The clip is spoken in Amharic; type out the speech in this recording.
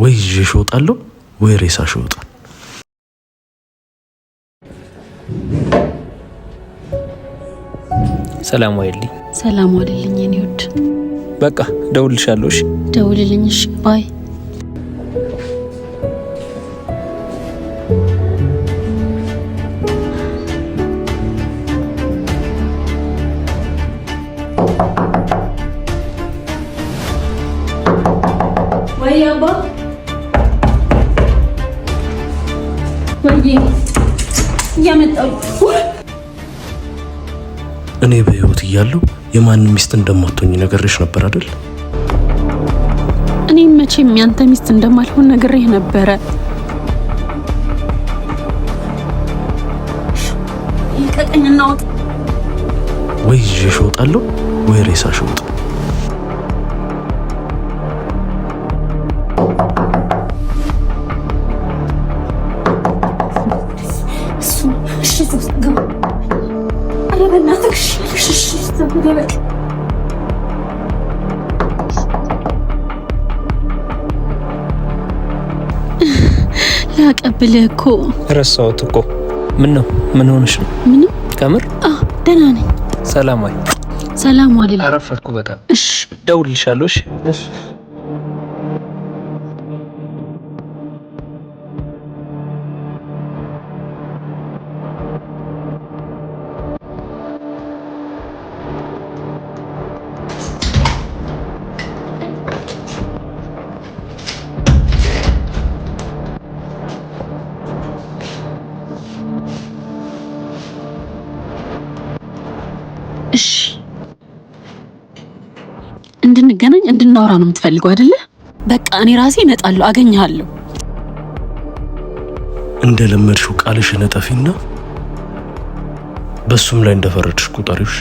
ወይ ይዤሽ እወጣለሁ ወይ ሬሳሽ ይወጣል። ሰላም ዋይልኝ። ሰላም ዋልልኝ የኔ ውድ። በቃ ደውልልሻለሁ። እሺ ደውልልኝ። እሺ bye። ወይ አባ ወይ እያመጣሁ እኔ በህይወት እያለሁ የማንም ሚስት እንደማትሆኝ ነግሬሽ ነበር አይደል? እኔም መቼም ያንተ ሚስት እንደማልሆን ነግሬህ ነበረ። ልቀቀኝና ውጣ። ወይ ይዤሽ እወጣለሁ ወይ ሬሳሽ ይወጣል። እሺ እዚህ ውስጥ ግባ። ኧረ በእናትህ እሺ፣ እሺ፣ እሺ፣ በቃ ላቀብልህ እኮ ረሳሁት እኮ። ምን ነው? ምን ሆነሽ ነው? ምንም። ከምር? አዎ ደህና ነኝ። ሰላም ዋይ። ሰላም ዋልልኝ። አረፈድኩ በጣም። እሺ ደውልልሻለሁ። እሺ እሺ። እሺ እንድንገናኝ እንድናወራ ነው የምትፈልገው አይደለ? በቃ እኔ ራሴ እመጣለሁ፣ አገኘሃለሁ። እንደ ለመድሽው ቃልሽን እጠፊና በሱም ላይ እንደፈረድሽ ቁጠሪው።